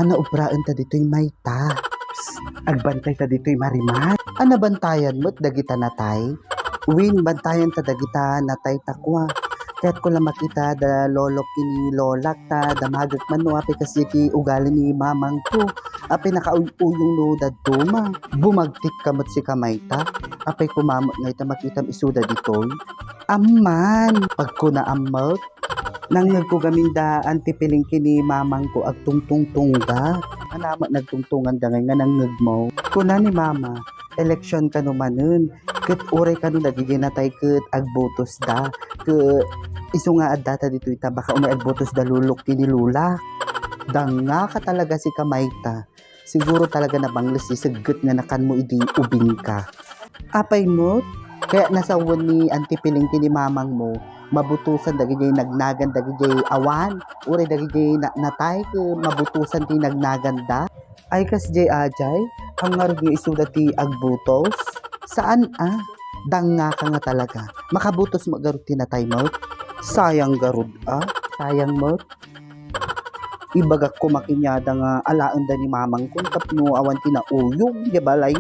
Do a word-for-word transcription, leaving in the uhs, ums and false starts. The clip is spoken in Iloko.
Ania ubraen ta ditoy, Mayta? Psst, agbantay ta ditoy, Marimar. Ania bantayan met dagita natay? Wen, bantayan ta dagita natay ta kua. Kayatko la makita da lolok ken ni lolak ta damagek man no apay kasdi ti ugali ni mamangko. Apay nakauyuyong no dadduma. Bumagtikka met sika, Mayta. Apay koma met ngay ta makitam isuda ditoy? Amman, pagkunaam met. Nangngegko gamin da Auntie Piling ken ni mamangko agtungtungtungda. Ania met nagtungtunganda ngay nga nangngegmo? Kuna ni mama, eleksyon kano manen, ket uray kano dagiti natay ket agbotosda. Ket isu nga addata ditoy ta baka umay agbotosda lolok ken ni lolak. Dangngaka talaga sika, Mayta. Siguro talaga nabangles ti segget nga nakanmo idi ubingka. Apay met? Kaya nasawen ni Auntie Piling ken ni mamangmo, mabutosan dagiti nagnagan dagiti awan, uray dagiti na-, natay ket mabutosan ti nagnaganda? Ay, kasdiay ajay, ang ngarud nga isuda ti agbutos? Saan a? Dangngaka nga talaga. Makabutos met garud ti natay met? Sayang garud a. Sayang met. Ibagak koma kaniada nga alaenda ni mamangko tapno awan ti nauyong idiay balay.